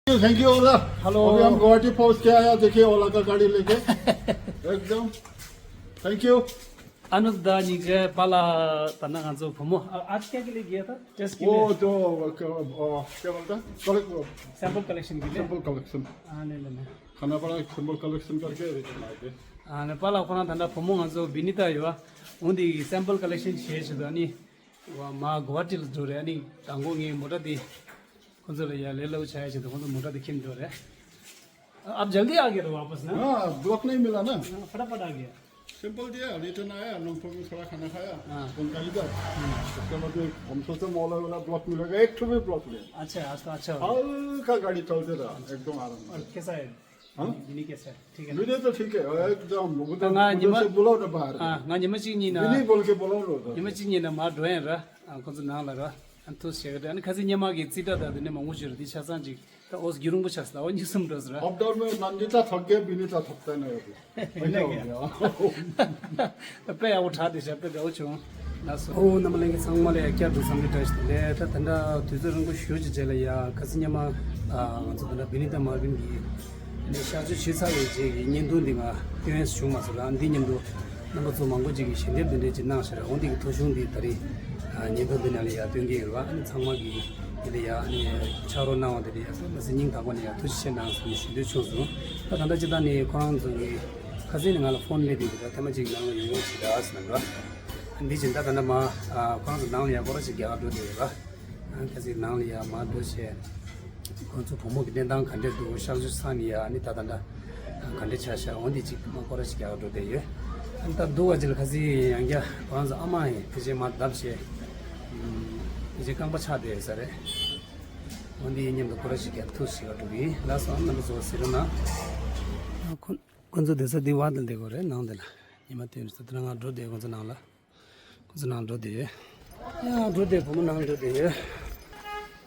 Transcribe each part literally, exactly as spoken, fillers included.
Thank you ओला। हेलो। अभी हम गुवाहाटी पहुंच के आया, देखिए ओला का गाड़ी लेके। एकदम। Thank you. अनुप दा निजे पाला तना गांजो फमो। आ- आज क्या के लिए गया था? टेस्ट के वो लिए? तो वो क्या, वो क्या बोलता है? कलेक्ट वो सैंपल कलेक्शन के लिए। Sample collection. हाँ, ले लेना। खानापाड़ा सैंपल कलेक्शन करके रिटर्न आ गए। हाँ, ने पाला कोना तना फमो गांजो बिनिता युवा। उन्दी सैंपल कलेक्शन शेष दानी। वा मां गुवाहाटी लो जोरे अनि। तांगो गे मोटा दी। ཁོང་ཚོ་ལ་ཡ་ལས་སླ་པོ་ཆགས་ཡ་ཆེད་དུ་ཁོང་ཚོ་མོ་ཊ་དེ་ཁྱེར་འགྲོ་རེད། अब जल्दी आ गया तो वापस ना? हाँ, ब्लॉक नहीं मिला ना। हाँ, फटाफट आ गया। सिंपल दिया, रिटर्न आया, लमसम में थोड़ा खाना खाया, हाँ। उनका इधर। हम्म। उसके बाद में हम सोचे मॉल वाला ब्लॉक मिलेगा, एक ठो भी ब्लॉक नहीं। अच्छा, आज तो अच्छा हो गया। हल्का गाड़ी चलते रहा, एकदम आराम से। और कैसा है? हाँ? बिनी कैसा है? ठीक है ना? बिनी तो ठीक है, एकदम, उधर, तो ना, उधर निमा-, से बुलाओ ना बाहर। हाँ, ना, निमा चीनी ना। बिनी बोल के बुलाओ ना उधर। निमा चीनी ना, मार ड्राइन रहा। ཁོང་ཚོ་ནང་ལ་ར། ཨ་ཐུག་བྱེད་གི་རེད། ཨ་ནི་ཁ་སང་སྙེ་མ་གི་རྩིས་ཁྲ་དང་དེ་ནས་མང་པོ་ཞིག་རེད། དེ་ཆ་ཚང་ཅིག་ད་འོ་རྒྱུ་རིང་པོ་ཆགས་སོང་། ད་འོ་གཉིས་གསུམ་འགྲོ་སོང་ར། अब दौर में नंदिता थक गए, बिनीता थकता नहीं अभी। ཡིན་ན་ཡང་། དཔེ་ཡག་པོ་དྲག་དེ་ཞབས་པད་དགའ་བོ་བྱུང་། ལགས་སོ། ཨོ་རྣམ་པ་ལྷན་རྒྱས་ཚང་མ་ལ་ཡ་བསྐྱར་དུ་འཚམས་འདྲི་བཀྲ་ཤིས་བདེ་ལེགས། ད་ད་ལྟ་དུས་ཚོད་རིང་པོ་ཞེ་པོ་ཅིག་རྗེས་ལ་ཡ་ཁ་སང་སྙེ་མ་ཨ་ང་ཚོ་ད་ལྟ་བི་ནི་ཏ་མར་ཝིན་གྱི་ཨ་ནི་གཤགས་བཅོས་བྱས་ཚར་བའི་རྗེས་ཀྱི་བརྙན་ཐུང་འདི་ང་སྟོན་ཡས་བྱུང་མ་སོང་ར། འདི་མཉམ་དུ། རྣམ་པ་ཚོ་མང་པོ་ཅིག་གིས་ཞལ་འདེབས་འདི་འདྲས་ཅིག་གནང་ཤག་ར། འོ་འདི་གི་ཐོ་གཞུང་འདི་ད་རེས་ཨ་བརྙན་ཐུང་འདི་ནང་ལ་ཡ་སྟོན་གྱི་ཡོད་ར། ཨ་ནི་ཚང་མ་གིས་འདི་ལ་ཡ་ཨ་ནི་ཕྱག་རོགས་གནང་བ་འདི་ལ་ཡ་ཚང་མ་སེམས་སྙིང་ཐག་པ་ནས་ཡ་ཐུགས་རྗེ་ཆེ་གནང་ཟེར་ནས་ཞུ་འདོད་བྱུང་སོང་། ད་ད་ལྟ་སྤྱིར་བཏང་ནས་ཁོ་རང་ཚོ་གིས་ཁ་སང་ནས་ང་ལ་ཕོན་སླེབས་ཡོད་ར། ཐེངས་མ་གཅིག་ནང་ལ་ཡོང་ཡོང་བྱེད་ད་ཟེར་ནས་ར། འདི་བཞིན་ད་ད་ལྟ་མ་ཨ་ཁོ་རང་ཚོ་ནང་ལ་ཡ་སྐོར་ར་ཞིག་རྒྱག་ག་འགྲོ་བསྡད་ཡོད་ར། ཨ་ཁ་སང་ནང་ལ་ཡ་མར་འགྲོ་བྱས། ཁོང་ཚོ་བུ་མོ་གི་གནས་སྟངས་ག་འདྲས་འདུག་ཤག་ཆུ་ཚང་ནས་ཡ་ཨ་ནི་ད་ད་ད་ག་འདྲས་ཆགས་ཤག་འོ་འདི་གཅིག་མ་སྐོར་ར་ཞིག་རྒྱག་འགྲོ་བསྡད་ཡོད། ཨ་ནི་ད་འདུག་བ་ཅིག་ལ་ཁ་སང་ཡང་བསྐྱར་ཁོ་རང་ཚོ་ཨ་མ་ཡིན་ཕལ་ཆེར་མར་བརྡབས་བྱས། ཕལ་ཆེར་རྐང་པ་ཆག་བསྡད་ཡོད་ས་རེད། འོ་འདི་མཉམ་དུ་སྐོར་ར་ཞིག་རྒྱག་ཐུགས་ཞིག་ག་འགྲོ་གི་ཡིན། ལགས་སོ། ཨ་རྣམ་པ་ཚོ་གཟིགས་རོགས་གནང་། ཁོ་ཁོ་ཚོ་བསྡད་ས་འདི་བར་དུ་བསྡད་དགོས་རེད། ནང་དེ་ལ་ཉི་མ་དེ་ཚོ་དེ་ལ་ང་འགྲོ་བསྡད། ཁོ་ཚོ་ནང་ལ། ཁོ་ཚོ་ནང་འགྲོ་དེ་ཡོད། ཡང་འགྲོ་དེ་བུ་མོ་ནང་འགྲོ་དེ་ཡོད།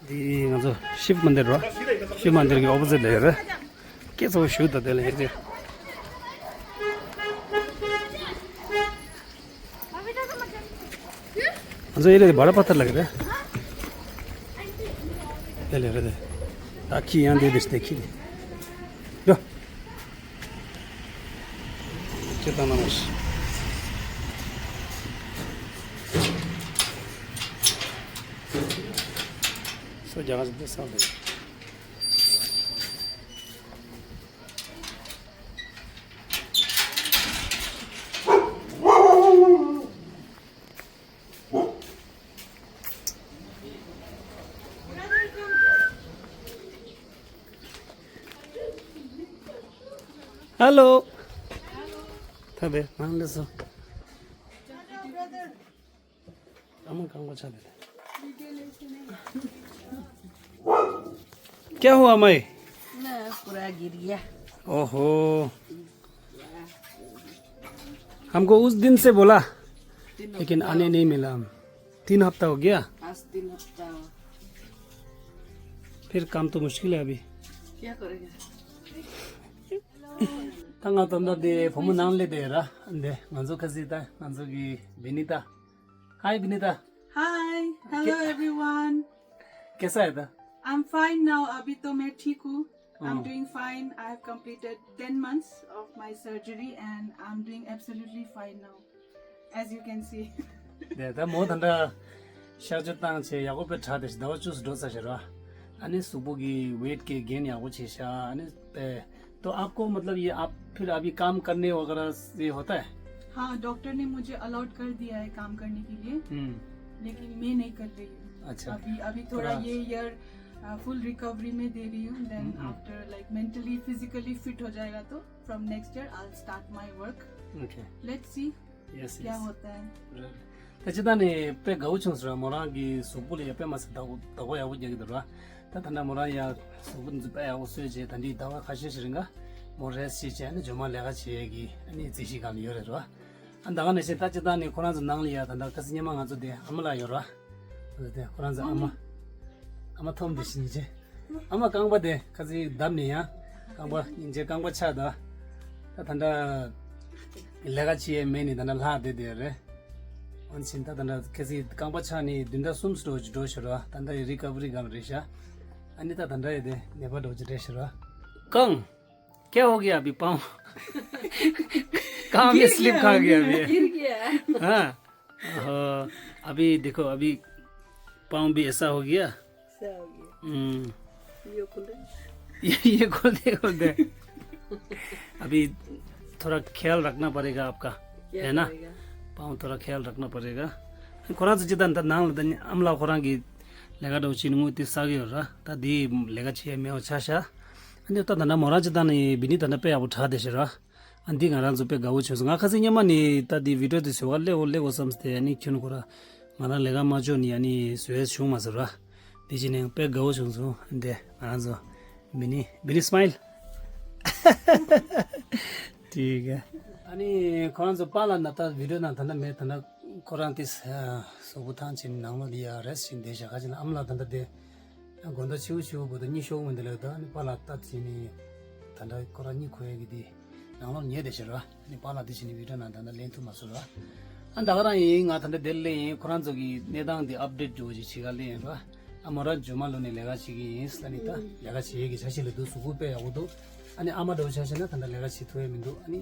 འདི་ང་ཚོ་ཤིབ་མན་དིར་རོ། ཤིབ་མན་དིར་གྱི་ཨོ་པོ་ཛིཊ་ལ་ཡོད་རེད། སྐད་ཚོ་ཞུ་ད་དེ་ལ་ཡོད་རེད། ང་ཚོ་ཡེ་ལེ་བ་ར་པ་ཐར་ལ་གི་རེད། ཡེ་ལེ་རེད་དེ། ད་ཁྱི་ཡང་དེ་དེ་ཤི་དེ་ཁྱི་དེ། ཡོ། ཁྱེད་དང་ནང་ཞིག་སོ་རྒྱ་གར་འདི་སང་འདུག Hello. ཐ་བེ་ནང་ལ་སོ། ཨ་མ་རྐང་པ་ཆག་དེ། क्या हुआ माई? मैं पूरा गिर गया। ओहो। हमको उस दिन से बोला, तीन लेकिन हफ्ता। आने नहीं मिला हम। तीन हफ्ता हो गया? आज तीन हफ्ता हुआ। फिर काम तो मुश्किल है अभी। क्या करेगा? ད་ང་ད་ལྟ་དེ་བུ་མོ་ནང་སླེབས་བསྡད་ཡོད་ར། འདི་ང་ཚོ་ཁ་སང་ད་ང་ཚོ་གི་བི་ནི་ཏ། Hi Binita. Hi, hello everyone. कैसा है था? I'm fine now. अभी तो मैं ठीक हूँ। I'm हाँ। Doing fine. I have completed ten months of my surgery and I'm doing absolutely fine now. As you can see. དེ་ད་མོ་ད་ལྟ་གཤག་བཅོས་བཏང་བྱས་ཡག་པོ་དཔེ་དྲག་དེ་ཟླ་བ་བཅུ་ཙམ་འགྲོ་ཚར་ཤག་ར། ཨ་ནི་གཟུགས་པོ་གི་weight གི་gain ཡག་པོ་བྱས་ཤག་ཨ་ནི་དཔེ། तो आपको मतलब ये आप फिर अभी काम करने वगैरह ये होता है? हाँ, डॉक्टर ने मुझे अलाउड कर दिया है काम करने के लिए। हम्म। लेकिन मैं नहीं कर रही हूँ। अच्छा। अभी अभी थोड़ा थोड़ा ये ईयर फुल रिकवरी में दे रही हूँ। Then hmm, hmm. After like mentally physically fit हो जाएगा तो from next year I'll start my work. Okay. Let's see. Yes, क्या होता है। ད་ཅི་ད་ནི་དཔེ་དགའ་བོ་བྱུང་སོང་ར། མོ་རང་གི་གཟུགས་པོ་ལ་ཡ་དཔེ་མ་སྲིད་བདག་པོ་བདག་པོ་ཡག་པོ་རྒྱག་གི་འདུག་ར། ད་ད་ལྟ་མོ་རང་ཡ་གཟུགས་པོ་འདི་དཔེ་ཡག་པོ་བཟོས་རྗེས་ད་འདི་ཟླ་བ་ཁ་ཤས་ཤིག་རིང་ག་མོ་རེ་སི་བྱས་བྱས་ཨ་ནི་རྗེས་མ་ལས་ཀ་བྱེད་ཡས་ཀྱི་ཨ་ནི་རྩིས་གཞི་སྒང་ལ་ཡོད་རེད་ར། ཨ་ད་ག་ནང་བཞིན་ད་ཅི་ད་ནི་ཁོ་རང་ཚོ་ནང་ལ་ཡ་ད་ལྟ་ཁ་སང་སྔོན་མ་ང་ཚོ་དེ་ཨ་མ་ལགས་ཡོད་ར། ཨ་ད་དེ་ཁོ་རང་ཚོ་ཨ་མ་ཨ་མ་ཐོམ་དེ་ཤི་ཉིན་ཅེ། ཨ་མ་རྐང་པ་དེ་ཁ་སང་བརྡབས་ནས་ཡང་རྐང་པ་སྙིང་རྗེ་རྐང་པ་ཆག་ད། ད་ད་ལྟ་ལས་ཀ་བྱེད་ཡས་མེད་ནས་ད་ལྟ་ལྷག་བསྡད་བསྡད་རེད། འོན་ཕྱིན་ད་ད་ལྟ་ཁ་སང་རྐང་པ་ཆག་ནས་བདུན་ཕྲག་གསུམ་འགྲོ་འགྲོ་ཤོར་བ། ད་ལྟ་རི་ཀ་བ་རི་སྒང་རེད་ཤག अनिता धंधा ये दे नेपाल डोजी रे शरा। कंग, क्या हो गया अभी पाँव? कहाँ में स्लिप खा गया अभी? गिर गया। हाँ। ओहो, अभी देखो, अभी पाँव भी ऐसा हो गया। ऐसा हो गया। हम्म। ये खोल दे। ये, ये खोल दे, खोल दे। अभी थोड़ा ख्याल रखना पड़ेगा आपका, क्या है ना? करेगा? पाँव थोड़ा ख्याल रखना पड़ेगा। ཁོ་རང་ཚོ་ཅི་ད་ད་ནང་ལ་ད་ཨམ་ལགས་ཁོ་རང་གི་ལས་ཀ་འདྲ་བོ་བྱེད་ནི་དངུལ་དེ་བསགས་ཡོད་ར། ད་དེ་ལས་ཀ་བྱེད་ཡ་མེད་པ་ཆ་བཞག་ཨ་ནི་ད་ད་ན་མོ་རང་ཅི་ད་ནི་བི་ནི་ད་ན་དཔེ་ཡག་པོ་དྲག་བསྡད་ཤག་ར། ཨ་འདི་ང་རང་ཚོ་དཔེ་དགའ་བོ་བྱུང་སོང་། ང་ཁ་སང་སྔོན་མ་ནས་ད་འདི་བི་ཌིའོ་དེ་བཟོ་ག་སླེབས་འོ་སླེབས་འོ་བསམ་སྟེ་ཨ་ནི་ཁྱོད་ཁོ་ར་ང་རང་ལས་ཀ་མ་འཇོག་ནི་ཨ་ནི་བཟོ་ཡས་བྱུང་མ་སོང་ར། དེ་བྱས་ནས་དཔེ་དགའ་བོ་བྱུང་སོང་། ཨ་འདི་ང་རང་ཚོ་བི་ནི་བི་ནི་སྨའིལ། དེ་ག་ཨ་ནི་ཁོ་རང་ཚོ་པཱ་ལགས་ན་ད་བི་ཌིའོ་ནང་ད་ན་མེད། ད་ན་ཁོ་རང་དེ་གཟུགས་པོ་ཐང་ཆད་ནང་ལོགས་ལ་ཡ་རེ་སི་ཊི་བྱས་བསྡད་ཤག་ཁ་ཅིག་ན་ཨམ་ལགས་ད་ད་དེ། དགོང་དག་ཕྱི་པོ་ཕྱི་པོ་བར་དུ་གཉིད་ཤོར་མི་འདུག་ལབ་ད། ཨ་ནི་པཱ་ལགས་ལྟ་བྱས་ནས་ད་ལྟ་ཁོ་རང་གཉིད་ཁུག་ཡས་ཀྱི་དེ་ནང་ལོགས་ཉལ་བསྡད་ཤག་ར། ཨ་ནི་པཱ་ལགས་དེ་བྱས་ནས་བི་ཌིའོ་ནང་ད་ལྟ་ལེན་ཐུབ་མ་སོང་ར། ཨ་ད་ག་རང་ཡིན། ང་ད་ལྟ་དེར་སླེབས་ཡིན། ཁོ་རང་ཚོ་གི་གནས་སྟངས་དེ་ཨབ་ཌེཊ་འདྲ་བོ་ཞིག་བྱེད་ག་སླེབས་ཡིན་ར། ཨ་མོ་རང་རྗེས་མ་ལོ་ནས་ལས་ཀ་བྱེད་ཀྱི་ཡིན་ལབ་ནི་ད་ལས་ཀ་བྱེད་ཡས་ཀྱི་འཆར་གཞི་ལ་འདུག་གཟུགས་པོ་དཔེ་ཡག་པོ་འདུག་ཨ་ནི་ཨ་མ་འདྲ་བོ་ཆ་བཞག་ན་ད་ལྟ་ལས་ཀ་བྱེད་ཐུབ་ཡས་མི་འདུག་ཨ་ནི་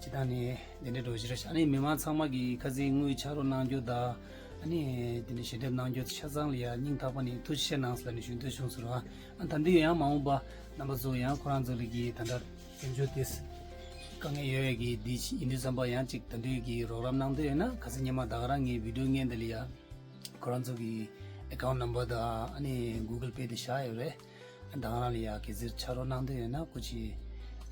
སྤྱིར་བཏང་ནས་དེ་འདྲའི་འདྲ་བོ་ཞིག་རེད་ཤག་ཨ་ནི་མི་མང་ཚང་མ་གིས་ཁ་སང་དངུལ་ཕྱག་རོགས་གནང་རྒྱུ་དང་། ཨ་ནི་དེ་ནས་ཞལ་འདེབས་གནང་རྒྱུ་ཆ་ཚང་ལ་ཡ་སྙིང་ཐག་པ་ནས་ཐུགས་རྗེ་ཆེ་གནང་ཟེར་ནས་ཞུ་འདོད་བྱུང་སོང་ར། ཨ་ད་འདི་ཡང་མ་འོངས་པ་རྣམ་པ་ཚོ་ཡང་ཁོ་རང་ཚོ་ལ་གི་ད་ལྟ་དཔལ་འབྱོར་དེ་དཀའ་ངལ་ཡོད་ཡ་གི་འདི་ཡིན་དུས་ཙམ་པ་ཡང་ཅིག་ད་འདི་གི་རོགས་རམ་གནང་འདོད་ཡོད་ན་ཁ་སང་ཉི་མ་ད་ག་རང་ངའི་བི་ཌིའོ་བརྙན་འདི་ལ་ཡ་ཁོ་རང་ཚོ་གི་ཨེ་ཀའུན་ཊི་ནམ་བར་དང་ཨ་ནི་གུ་གལ་པེ་དེ་བཞག་ཡོད་རེད། ཨ་ད་ག་རང་ལ་ཡ་གལ་སྲིད་ཕྱག་རོགས་གནང་འདོད་ཡོད་ན་སྐུ་མཁྱེན་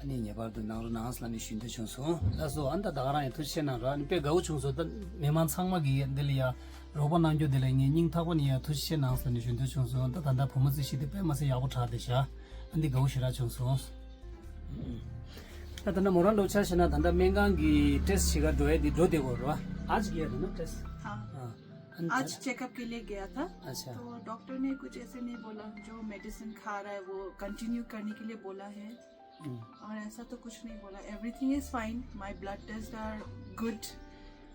ཨ་ནི་ངེས་པར་དུ་གནང་རོགས་གནང་ཟེར་ནས་ཞུ་འདོད་བྱུང་སོང་། ལགས་སོ། ཨ་ད་ད་ག་རང་ཡང་ཐུགས་རྗེ་ཆེ་གནང་ར། ཨ་ནི་དཔེ་དགའ་བོ་བྱུང་སོང་། ད་མི་མང་ཚང་མ་གིས་འདི་ལ་ཡ་རོགས་པ་གནང་རྒྱུ་དེ་ལ་ངས་སྙིང་ཐག་པ་ནས་ཡ་ཐུགས་རྗེ་ཆེ་གནང་ཟེར་ནས་ཞུ་འདོད་བྱུང་སོང་། ད་ད་ལྟ་བུ་མོ་རྩིས་གཞི་དེ་དཔེ་མ་སྲིད་ཡག་པོ་དྲག་བསྡད་ཤག་ཨ་འདི་དགའ་བོ་ཞེ་དྲག་བྱུང་སོང་། ད་ད་ལྟ་མོ་རང་འདྲ་བོ་ཆ་བཞག་ན་ད་ལྟ་སྨན་ཁང་གི་ཊེ་སི་ཊི་བྱེད་ག་འགྲོ་ཡ་དེ་འགྲོ་བསྡད་ཡོད་རེད་པ། आज किया था ना टेस्ट? हाँ। हाँ। आज चेकअप के लिए गया था। अच्छा। तो डॉक्टर ने कुछ ऐसे नहीं बोला, जो मेडिसिन खा रहा है वो कंटिन्यू करने के लिए बोला है। हम्म। और ऐसा तो कुछ नहीं बोला, everything is fine, my blood test are good,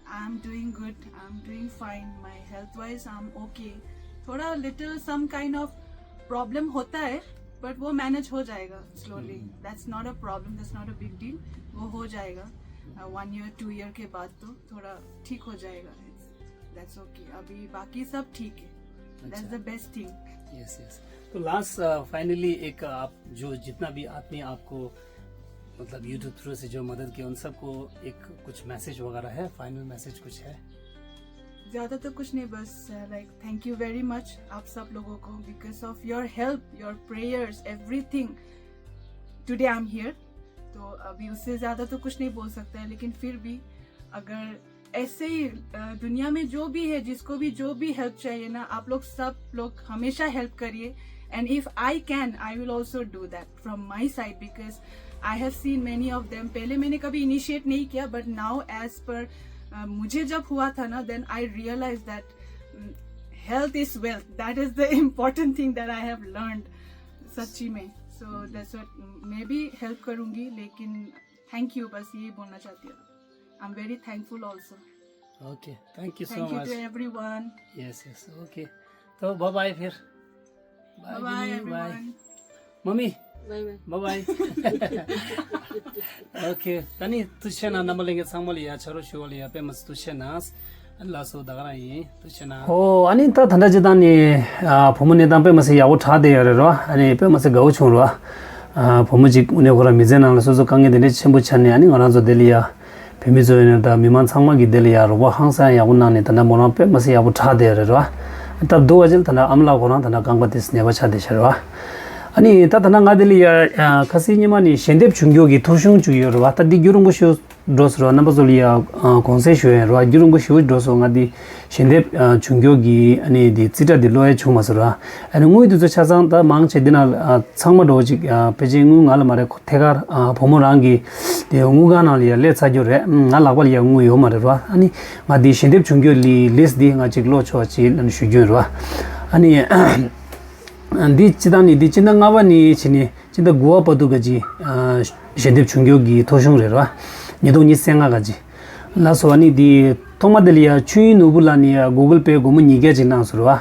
I am doing good, I am doing fine, my health wise I am okay। थोड़ा little some kind of problem होता है, बट वो मैनेज हो जाएगा slowly. Hmm. That's not a problem, that's not a big deal। वो हो जाएगा one year two year के बाद तो थोड़ा ठीक हो जाएगा। That's okay, अभी बाकी सब ठीक है। That's अच्छा। The best thing। Yes yes. तो लास्ट फाइनली एक आप जो जितना भी आदमी आपको मतलब यूट्यूब थ्रू से जो मदद किया उन सबको एक कुछ मैसेज वगैरह है, फाइनल मैसेज कुछ है? ज़्यादा तो कुछ नहीं, बस like thank you very much आप सब लोगों को। Because of your help, your prayers, everything, today I am here। तो अभी उससे ज़्यादा तो कुछ नहीं बोल सकता है, लेकिन फिर भी अगर ऐसे ही अ, दुनिया में जो भी है, जिसको भी जो भी हेल्प चाहिए ना, आप लोग सब लोग हमेशा हेल्प करिए। And if I can, I will also do that from my side, because I have seen many of them। पहले मैंने कभी इनिशिएट नहीं किया, but now as per मुझे जब हुआ था ना, then I realize that health is wealth, that is the important thing that I have learned। सच्ची में। So that's what, मैं भी हेल्प करूँगी, लेकिन थैंक यू, बस यही बोलना चाहती हूँ। I am very thankful also। Okay, thank you so much। Thank you to everyone। Yes yes. Okay, तो बाय बाय फिर। Bye bye everyone. Mummy, bye bye. Bye bye. Okay, ད་ནི་ཐུགས་རྗེ་ཆེ་གནང་། རྣམ་པ་ལྷན་རྒྱས་ཚང་མ་ལ་ཡ་ཕྱག་རོགས་ཞུ་བ་ལ་ཡ་དཔེ་མ་སྲིད་ཐུགས་རྗེ་ཆེ་གནང་། ཨ་ནི་ལགས་སོ། ད་ག་རང་ཡིན། ཐུགས་རྗེ་ཆེ་གནང་། ཨོ་ཨ་ནི་ད་ད་ལྟ་ཅི་ད་ནི་ཨ་བུ་མོ་གནས་སྟངས་དཔེ་མ་སྲིད་ཡག་པོ་དྲག་བསྡད་ཡོད་རེད་རོ། ཨ་ནི་དཔེ་མ་སྲིད་དགའ་བོ་བྱུང་རོ། ཨ་བུ་མོ་གཅིག་དངོས་གནས་ཁོ་རང་མི་ཚེ་ནང་ལ་སོ་སོ་དཀའ་ངལ་དེ་འདྲ་ཆེན་པོ་ཆགས་ནས་ཨ་ནི་ང་རང་ཚོ་དེ་ལ་ཡ་བོད་མི་ཚོ་ཡིན་ན་ད་མི་མང་ཚང་མ་གིས་དེ་ལ་ཡ་རོགས་པ་ཧང་སང་ཡག་པོ་གནང་ནས་ད་ལྟ་མོ་རང་དཔེ་མ་སྲིད་ཡག་པོ་དྲག་བསྡད་ཡོད་རེད་རོ། སྟབས་སྡུག་པ་ཅིག་ད་ལྟ་ཨ་མ་ལགས་ཁོ་རང་ད་ལྟ་རྐང་པ་དེ་ནད་པ་ཆགས་བསྡད་ཤག་རོ། ཨ་ནི་ད་ད་ལྟ་ང་དེ་ལ་ཡ་ཁ་སང་ཉི་མ་ནས་ཞལ་འདེབས་བྱུང་རྒྱུ་གི་ཐོ་གཞུང་བཅུག་ཡོད་རེད་བ། ད་འདི་རྒྱུན་རིང་པོ་ཞིག་འགྲོ་སོང་ར། རྣམ་པ་ཚོ་ལ་ཡ་ཨ་དགོངས་སེལ་ཞུ་ཡ་ར། རྒྱུན་རིང་པོ་ཞེ་པོ་འགྲོ་སོང་། ང་འདི་ཞལ་འདེབས་ཨ་བྱུང་རྒྱུ་གི་ཨ་ནི་འདི་རྩིས་ཁྲ་འདི་ཀློག་ཡ་བྱུང་མ་སོང་ར། ཨ་ནི་དངུལ་འདི་ཚོ་ཆ་ཚང་ད་མང་ཆེ་འདི་ན་ཨ་ཚང་མ་འགྲོ་ཅིག་ཨ་ཕལ་ཆེར་དངུལ་ང་ལ་མ་རེད། ཁོ་ཐད་ཀར་ཨ་བུ་མོ་རང་གི་དེ་དངུལ་ཁང་ནང་ལ་ཡ་སླེབས་ཚར་རྒྱུ་རེད། ང་ལག་པ་ལ་ཡ་དངུལ་ཡོད་མ་རེད་ར། ཨ་ནི་ང་འདི་ཞལ་འདེབས་བྱུང་རྒྱུ་ལི་ལིས་འདི་ང་ཅིག་ཀློག་ཆོག་ཅིག་ལབ་ནས་ཞུ་རྒྱུ་ཡིན་ར། ཨ་ནི་འདི་སྤྱིར་བཏང་ནི་འདི་སྤྱི་ཟླ་ལྔ་པ་ནས་བྱས་ནས་སྤྱི་ཟླ་དགུ་པ་བར་དུ་ག་ཅིག་ཨ་ཞལ་འདེབས་བྱུང་རྒྱུ་གི་ཐོ་གཞུང་རེད་ར། ཉིས་སྟོང་ཉི་ཤུ་རྩ་ལྔ་ག་ཅིག་ལགས་སོ། ཨ་ནི་འདི་ཐོག་མ་དེ་ལ་ཡ་ཆོས་དབྱིངས་ནོར་བུ་ལགས་ནས་ཡ་གུ་གལ་པེ་སྒོར་མོ་ཉིས་བརྒྱ་ཅིག་གནང་སོང་ར།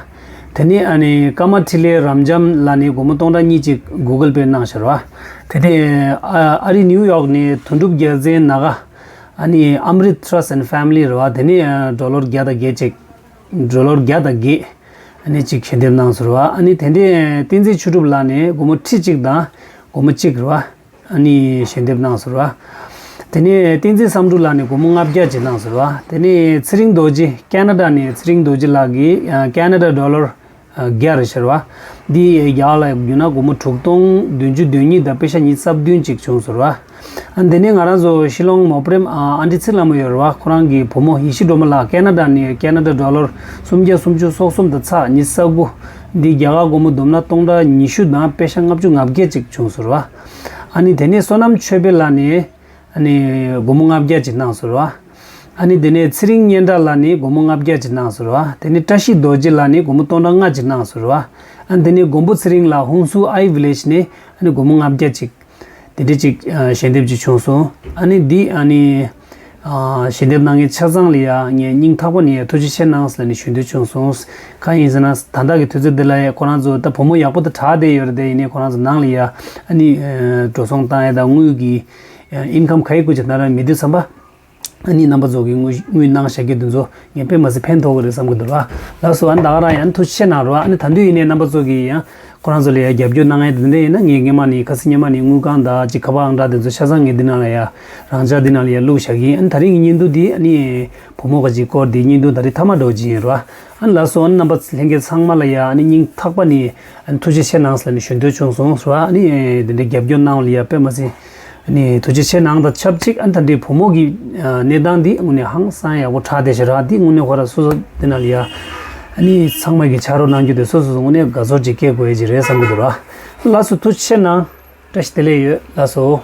དེ་ནས་ཨ་ནི་ཀརྨ་འཕྲིན་ལས་རབ་འབྱམས་ལགས་ནས་སྒོར་མོ་སྟོང་ཕྲག་གཉིས་ཅིག་Google Pay་གནང་ཤག་ར་བ། དེ་ནས་ཨ་ཨ་རི་ནིའུ་ཡོག་ནས་དོན་གྲུབ་རྒྱལ་མཚན་ནཱ་ག་ཨ་ནི་Amrit Trust and Family་ར་བ། དེ་ནས་ཨ་ཌོ་ལར་བརྒྱ་དང་བརྒྱད་ཅིག་ཌོ་ལར་བརྒྱ་དང་བརྒྱད་ཨ་ནི་ཅིག་ཞལ་འདེབས་གནང་སོང་ར་བ། ཨ་ནི་དེ་ནས་བསྟན་འཛིན་ཆོས་གྲུབ་ལགས་ནས་སྒོར་མོ་ཁྲི་གཅིག་དང་སྒོར་མོ་གཅིག་ར་བ། ཨ་ནི་ཞལ་འདེབས་གནང་སོང་ར་བ། དེ་ནས་བསྟན་འཛིན་བསམ་འགྲུབ་ལགས་ནས་སྒོར་མོ་ལྔ་བརྒྱ་ཅིག་གནང་སོང་ར་བ། དེ་ནས་ཚེ་རིང་རྡོ་རྗེ་ཁེ་ན་ཌ་ནས་ཚེ་རིང་རྡོ་རྗེ་ལགས་ཀྱིས་ཨ་ཁེ་ན་ཌ་ཌོ་ལར་ཨ་བརྒྱ་རེད་ཤག་ར་བ། འདི་རྒྱ་གར་ལ་བསྒྱུར་ན་སྒོར་མོ་དྲུག་སྟོང་བདུན་ཅུ་དོན་གཉིས་དང་པེ་ཤ་ཉི་ཤུ་རྩ་བདུན་ཅིག་བྱུང་སོང་ར་བ། ཨ་དེ་ནས་ང་རང་ཚོ་ཤི་ལོང་མོ་པྲེམ་ཨ་ཨ་འདྲི་ཚེ་ལྷ་མོ་ཡོད་ར་བ། ཁོ་རང་གི་བུ་མོ་ཡེ་ཤེས་སྒྲོལ་མ་ལགས་ཁེ་ན་ཌ་ནས་ཁེ་ན་ཌ་ཌོ་ལར་སུམ་བརྒྱ་སུམ་ཅུ་སོ་གསུམ་དང་ཚེག་ཉི་ཤུ་རྩ་དགུ། འདི་རྒྱ་གར་སྒོར་མོ་བསྡོམས་ན་སྟོང་ཕྲག་ཉི་ཤུ་དང་པེ་ཤ་ལྔ་བཅུ་ང་བརྒྱད་ཅིག་བྱུང་སོང་ར་བ། ཨ་ནི་དེ་ནས་བསོད་ནམས་ཆོས་འཕེལ་ལགས་ནས་ཨ་ནི་སྒོར་མོ་ལྔ་བརྒྱ་ཅིག་གནང་སོང་ར་བ། ཨ་ནི་དེ་ནས་ཚེ་རིང་སྙན་གྲགས་ལགས་ནས་སྒོར་མོ་ལྔ་བརྒྱ་ཅིག་གནང་སོང་ར་བ། དེ་ནས་བཀྲ་ཤིས་རྡོ་རྗེ་ལགས་ནས་སྒོར་མོ་སྟོང་ཕྲག་ལྔ་ཅིག་གནང་སོང་ར་བ། ཨ་ནི་དེ་ནས་མགོན་པོ་ཚེ་རིང་ལགས་ཧུན་སུར་ཨའི་ཝི་ལེཇ་ནས་ཨ་ནི་སྒོར་མོ་ལྔ་བརྒྱ་ཅིག་དེ་འདྲ་ཅིག་ཨ་ཞལ་འདེབས་ཅིག་བྱུང་སོང་། ཨ་ནི་འདི་ཨ་ནི་ཨ་ཞལ་འདེབས་གནང་མཁན་ཆ་ཚང་ལ་ཡ་ངས་སྙིང་ཐག་པ་ནས་ཡ་ཐུགས་རྗེ་ཆེ་གནང་ཟེར་ནས་ཞུ་འདོད་བྱུང་སོང་། གང་ཡིན་ཟེར་ན་ད་ལྟ་གི་དུས་ཚོད་འདི་ལ་ཡ་ཁོ་རང་ཚོ་ད་བུ་མོ་ཡག་པོ་དང་གྲགས་བསྡད་ཡོད་རེད། དེ་ཡིན་ནའི་ཁོ་རང་ཚོ་ནང་ལ་ཡ་ཨ་ནི་ཨ་འགྲོ་སོང་བཏང་ཡ་དང་དངུལ་གྱི་ཨ་ཨིན་ཁམ་ག་ཡི་སྐོར་ཅིག་ད་རང་མི་འདུག་བསམ་པ། ཨ་ནི་རྣམ་པ་ཚོ་གི་དངུལ་དངུལ་གནང་བཞག་གི་དེ་ཚོ་ངས་དཔེ་མ་སྲིད་ཕན་ཐོགས་ཀྱི་རེད་བསམ་གྱི་འདུག་ར། ལགས་སོ། ཨ་ནི་ད་ག་རང་ཡང་ཐུགས་རྗེ་ཆེ་གནང་རོགས། ཨ་ནི་ད་དུང་ཡིན་ནའི་རྣམ་པ་ཚོ་གིས་ཡང་ཁོ་རང་ཚོ་ལ་ཡང་རྒྱབ་སྐྱོར་གནང་ཡ་དེ་འདྲ་ཡིན་ན་ངས་སྔོན་མ་ནས་ཁ་སང་སྔོན་མ་ནས་དངུལ་ཁང་དང་ཅིག་ཁ་པར་ཨང་གྲངས་དེ་ཚོ་ཆ་ཚང་ངས་འདི་ནང་ལ་ཡ་རང་འཇགས་འདི་ནང་ལ་ཡ་བླུགས་བཞག་གི་ཡིན། ཨ་ནི་ད་རིང་གི་བརྙན་ཐུང་འདི་ཨ་ནི་བུ་མོ་ག་ཅིག་སྐོར་འདི་བརྙན་ཐུང་ད་རེས་མཐའ་མ་འདྲ་བོ་ཅིག་ཡིན་རོགས། ཨ་ནི་ལགས་སོ། ཨ་ནི་རྣམ་པ་ལྷན་རྒྱས་ཚང་མ་ལ་ཡ་ཨ་ནི་སྙིང་ཐག་པ་ནས་ཨ་ནི་ཐུགས་རྗེ་ཆེ་གནང་ཟེར་ནས་ཞུ་འདོད་བྱུང་སོང་རོགས། ཨ་ནི་དེ་འདྲའི་རྒྱབ་སྐྱོར་གནང་བ་ལ་ཡ་དཔེ་མ་སྲིད། ཨ་ནི་ཐུགས་རྗེ་ཆེ་གནང་དང་ཆབས་ཅིག་ཨ་ནི་ད་འདི་བུ་མོ་གི་ཨ་གནས་སྟངས་འདི་དངོས་གནས་ཧང་སང་ཡག་པོ་དྲག་བསྡད་ཤག་ར། འདི་དངོས་གནས་ཁོ་ར་སོ་སོ་འདི་ནང་ལ་ཡ་ཨ་ནི་ཚང་མ་གི་ཕྱག་རོགས་གནང་རྒྱུ་དེ་སོ་སོ་སོ་དངོས་གནས་དགའ་ཚོར་ཅིག་སྐྱེ་དགོས་ཡ་ཅིག་རེད་བསམ་གི་འདུག་ར། ལགས་སོ། ཐུགས་རྗེ་ཆེ་གནང་། བཀྲ་ཤིས་བདེ་ལེགས་ཡོད། ལགས་སོ།